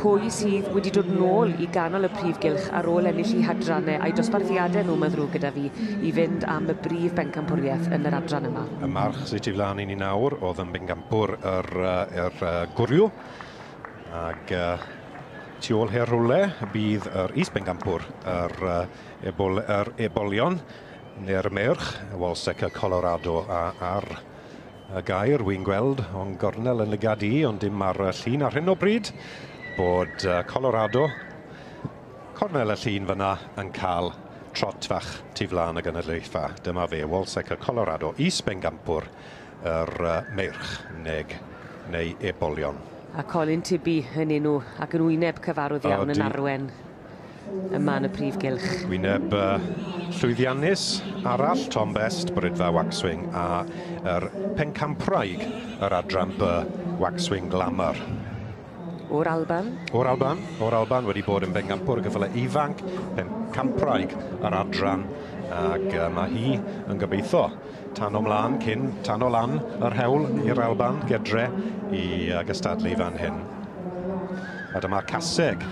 Pwy sydd wedi dod nôl i ganol y prif gylch ar ôl ennill eu hadrannau a'i dosbarthiadau nhw, mae'n ddrwg gyda fi, i fynd am y brif bencampwriaeth yn yr adran yma. Y march sydd tu flaen i ni nawr oedd yn bencampwr yr gwryw, ac tu ôl her rhywle bydd yr is-bencampwr, yr ebolion, neu'r meirch, Walsecker Colorado, a ar y gair wy'n gweld o'n gornel yn lygad i, ond dim ar y llun ar hyn o bryd, bod Colorado, cornel y llun fyna, yn cael trot fach tu flaen y gynulleidfa. Dyma fe, Walsecker Colorado, is-bencampwr yr meirch neu ebolion. A Colin Tibby yn enw ac yn wyneb cyfarwydd iawn yn arwen yma yn y prif gylch. Wyneb llwyddiannus arall, Tom Best, Brydfa Waxwing, a yr pencampwraig yr adran B, Waxwing Glamour. O'r Alban? O'r Alban, wedi bod yn bencampwr y cyffyle ifanc, pencampwraig yr adran, ac mae hi yn gobeithio tan o mlaen, cyn tan o lan yr hewl i'r Alban gedre i gystadlu fan hyn. A dyma caseg,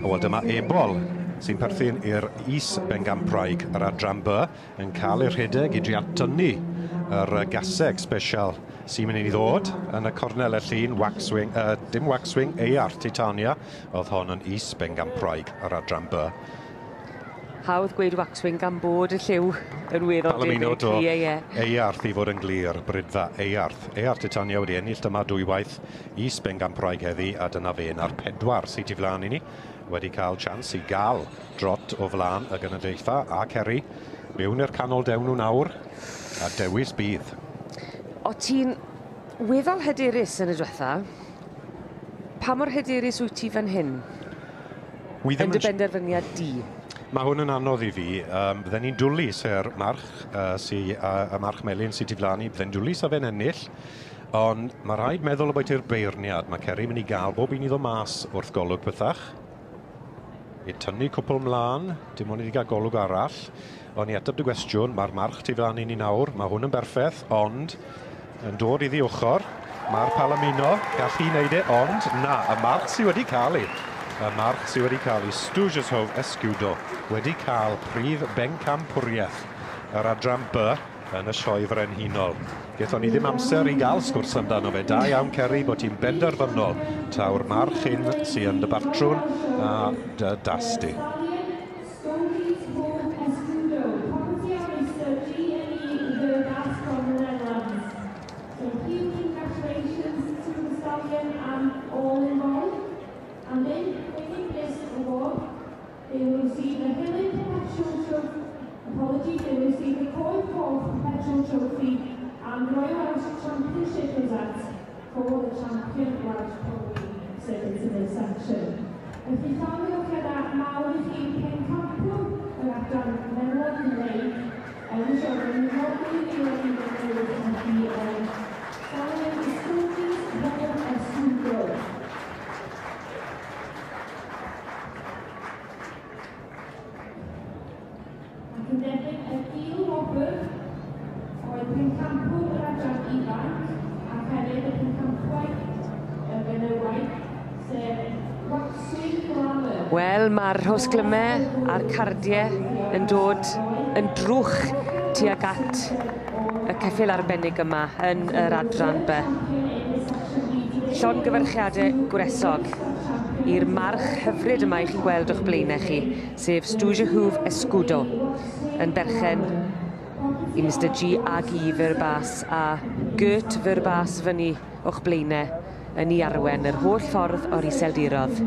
wel dyma ebol sy'n perthyn i'r is-bencampwraig yr adran B yn cael ei rhedeg i drio tynnu yr gaseg special sy'n mynd i ddod yn y cornel y llun, Waxwing, dim Waxwing, Earth Titania, oedd hon yn is-bencampwraig yr adran B. Hawdd gweud Waxwing gan bod y lliw yn weddol debyg. Ie, ie. Earth i fod yn glir, Brydfa Earth. Earth Titania wedi ennill dyma dwywaith is-bencampwraig heddi, a dyna fe na'r 4 sydd tu flaen i ni, wedi cael chance i gael drot o flaen y gynulleidfa a Ceri mewn i'r canol dewn nhw nawr, a dewis bydd. O ti'n weddol hyderus yn y diwetha, pa mor hyderus wyt ti fan hyn? Yn dy benderfyniad di? Mae hwn yn anodd i fi. Bydden ni'n dwlu se'r march, y march melyn sydd tu flaen i, bydden dwlu sa fe'n ennill, ond mae rhaid meddwl about beirniad. Mae Ceri mynd i gael bob un iddo mas wrth golwg pethach. I tynnu cwpl mlaen, dim ond i gael golwg arall. Ond i ateb dy gwestiwn, mae'r march tu flaen i ni nawr, mae hwn yn berffaith, ond yn dod iddi ochr, mae'r Palomino, gall hi wneud e, ond na, y march sydd wedi cael ei. Y march sydd wedi cael ei Stoujeshove Escudo wedi cael prif bencampwriaeth yr adran B yn y sioe frenhinol. Gaethon ni ddim amser i gael sgwrs amdano fe. Da iawn, Ceri, bod ti'n benderfynol taw'r march hyn sy'n yn dy batrwn a dy dasti. They will receive the Hilly Perpetual Trophy, apologies, they will receive the Coed Coch Perpetual Trophy and Royal Welsh Championship results for the Champion Welsh Pony exhibit in this section. Felly llongyfarchiadau mawr i chi pencampwr yr adran menywod Cymreig yn y sioe frenhinol 2018 yn hi Solomon Stoujeshove Escudo. Ac yn derbyn y ail wobr oedd pencampwr yr adran ifanc ac hefyd y pencampwraig y benywaidd, sef Waxwing Glamour. Wel, mae'r rhosglymau a'r cardiau yn dod yn drwch tuag at y ceffyl arbennig yma yn yr adran B. Llongyfarchiadau gwresog i'r march hyfryd yma i chi'n gweld o'ch blaenau chi, sef Stoujeshove Escudo, yn berchen i Mr G A G Verbas a Gert Verbas fyny o'ch blaenau yn ei arwen yr holl ffordd o'r Iseldiroedd.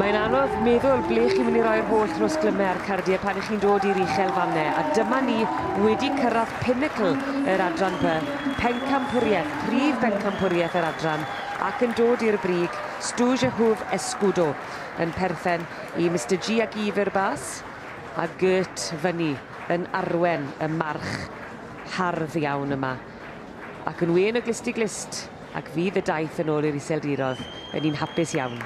Mae'n anodd meddwl ble chi'n mynd i roi'r holl rhosglymau a'r cardiau pan ych chi'n dod i'r uchelfannau, a dyma ni wedi cyrraedd pinnacle yr adran B, pencampwriaeth, prif bencampwriaeth yr adran, ac yn dod i'r brig, Stoujeshove Escudo, yn perthyn i Mr G a G Verbas a Gert fyny yn arwen y march hardd iawn yma. Ac yn wên o glust i glust, ac fydd y daith yn ôl i'r Iseldiroedd yn un hapus iawn.